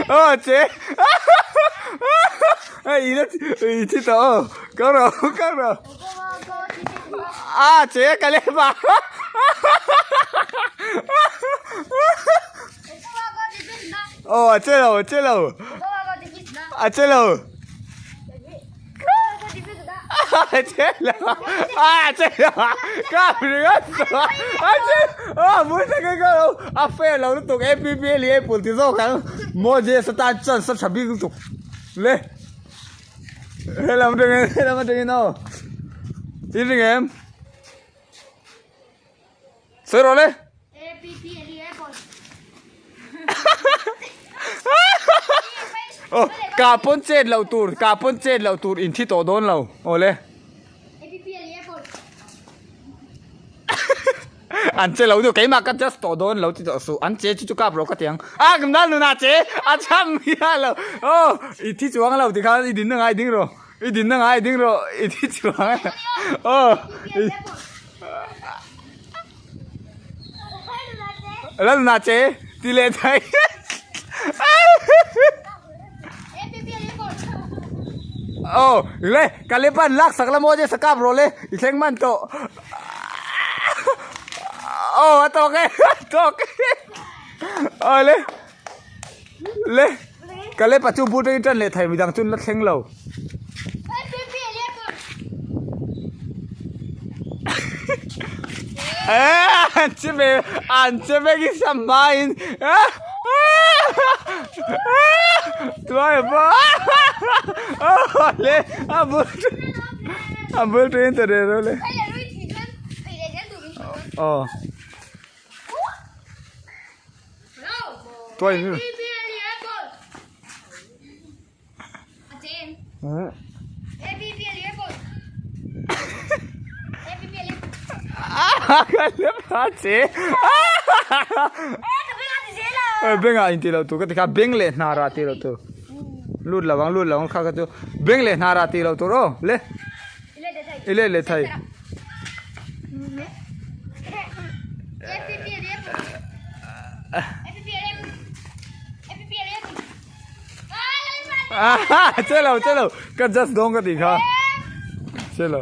Aw che Hei i la i thi tawh aw kal rawh kal rawh a che ka lem a aw a che lo a che lo a che lo. A fair lo lutuk APP leh Apple ti zawk ang Moses atan chance a tha bik lutuk le helam atangin helam atangin aw i ring em sawi rawh le. Aw kah pawn chet loh tur kah pawn chet loh tur in thi tawh dawn lo aw le an che lo deuh keimah ka just tawh dawn lo ti tawh suh an che chu chu kap rawh ka ti ang a ka nal nunah che a cham hian lo aw i thi chuang lo tikhan i dinna ngai ding rawh i dinna ngai ding rawh i thi chuang aw. Lalna che ti leh thei. Oh, le kalepan lak sak la maw je sakap rawh le i thleng man tawh. Oh, a tawk e, a tawk e. Oh le. Le kalepa chu but atangin tan leh thei midang chu an la thleng lo. An che ve an che vek i sam hmain tuai a pawh le a bul a bul tuin ta reh reuh le aw. Tuai ni. Beng ah intih loh tur ka ti kha beng leh hnar ah tih loh tur lut lo ang lut lo ang kha kha chu beng leh hnar ah tih loh tur aw le i let leh thei. Che lo che lo ka just dawng ka tih kha che lo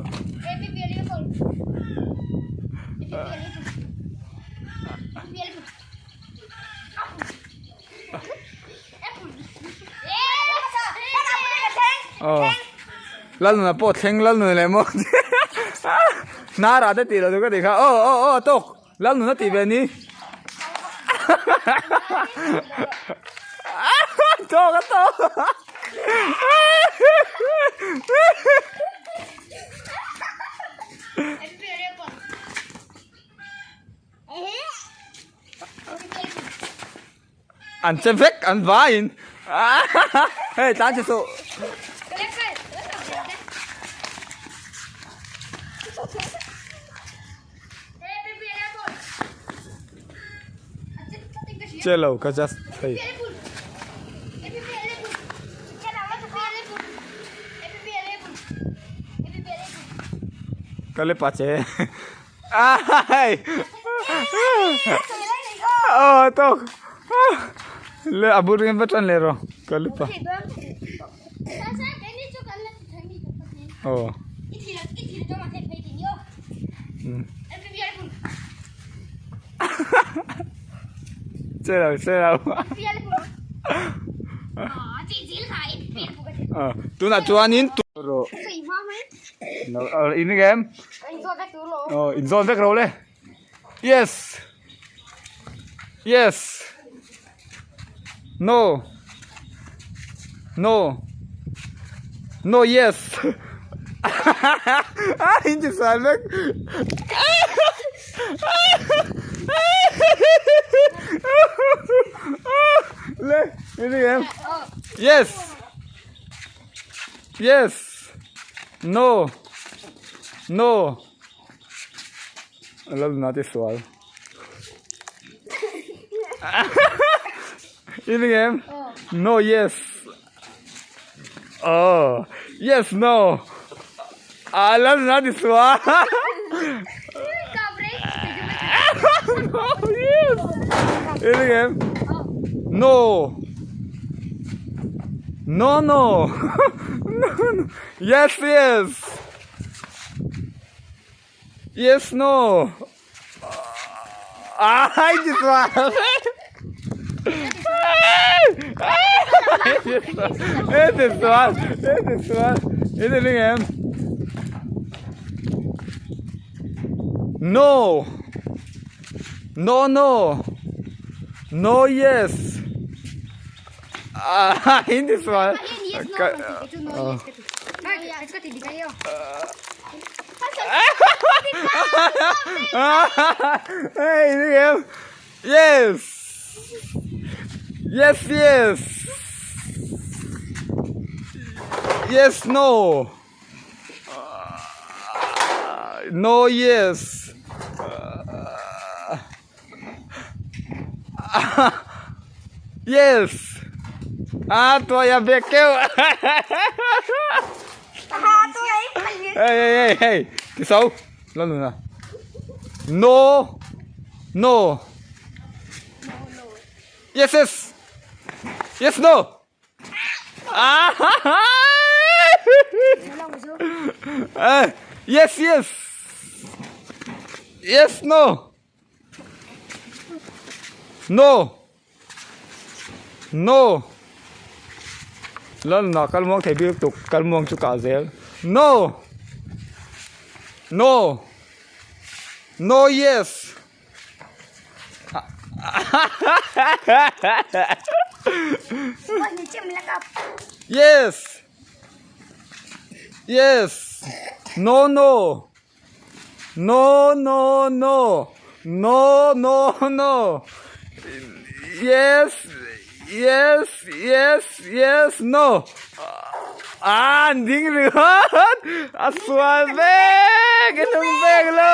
aw lalnuna pawh thleng lalnuna leh maw hnar ah te tih loh tur ka tih kha aw aw aw tawk. Lalnuna tih ve ni. Tawk a tawk. An che vek an vaiin. Hei tlan che suh. Che lo ka just thei. Ka le pa che. Ai. Ờ tawk. Le a bul ringin va tan leh rawh. Ka le pa. Aw. Che lo che lo. Ờ tunah chuanin rawh. In ring em? Aw in zawn vek ro le. Yes. Yes. No. No. No yes. Ah in ti sal vek. Le in ring em? Yes. Yes. No. No. Lalna ti sual. I ring em? No yes. Oh. Yes no. Ah lalna ti sual. No yes. I ring em? No. No no. No no. Yes yes. Yes no. Ah, i ti sual. I ti sual. I ti sual. I ti ring em? No. No no. No yes. Ah, in ti sual. Hey, ring em? Yes. Yes yes. Yes no. No yes. Yes. Ah, tuai a bek keuh. Hey hey hey hey. Ti so. Lo nuna. No. No. Yes yes. Yes no. Yes yes. Yes no. No. No. Lalna kalmuang thei bik tuk kalmuang chu kah zel. No. No. No yes. Yes. Yes. No no. No no no. No no no. Yes. Yes yes yes no. Ah an ding ringawt. A sual vek i hnung vek lo.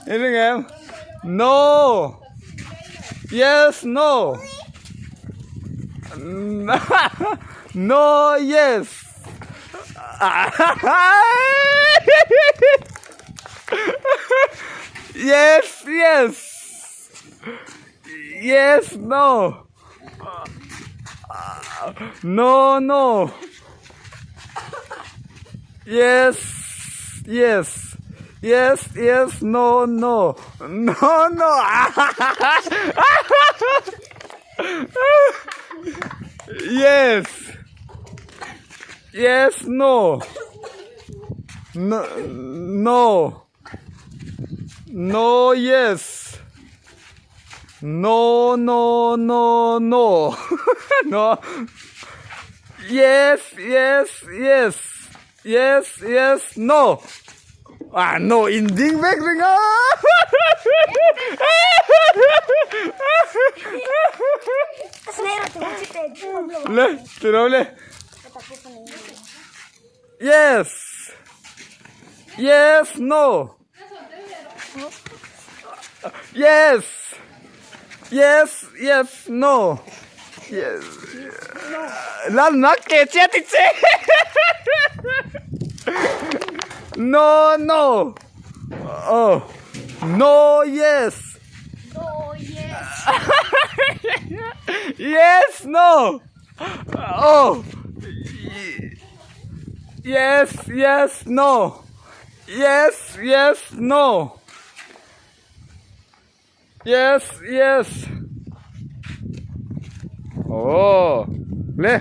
I ring em? No. Yes no. No yes. Yes yes. Yes no. No no. Yes yes. Yes yes no no. No no. Yes. Yes no. No no. No yes. No no no no. No. Yes yes yes. Yes yes no. Ah no in ding vek ring a. Le ti lo le. Yes. Yes no. Yes. Yes yes no. Yes. Lal nak ke che ti che. No no. Oh. No yes. No yes. Yes no. Oh. Yes yes no. Yes yes no. Yes yes. Oh. Le.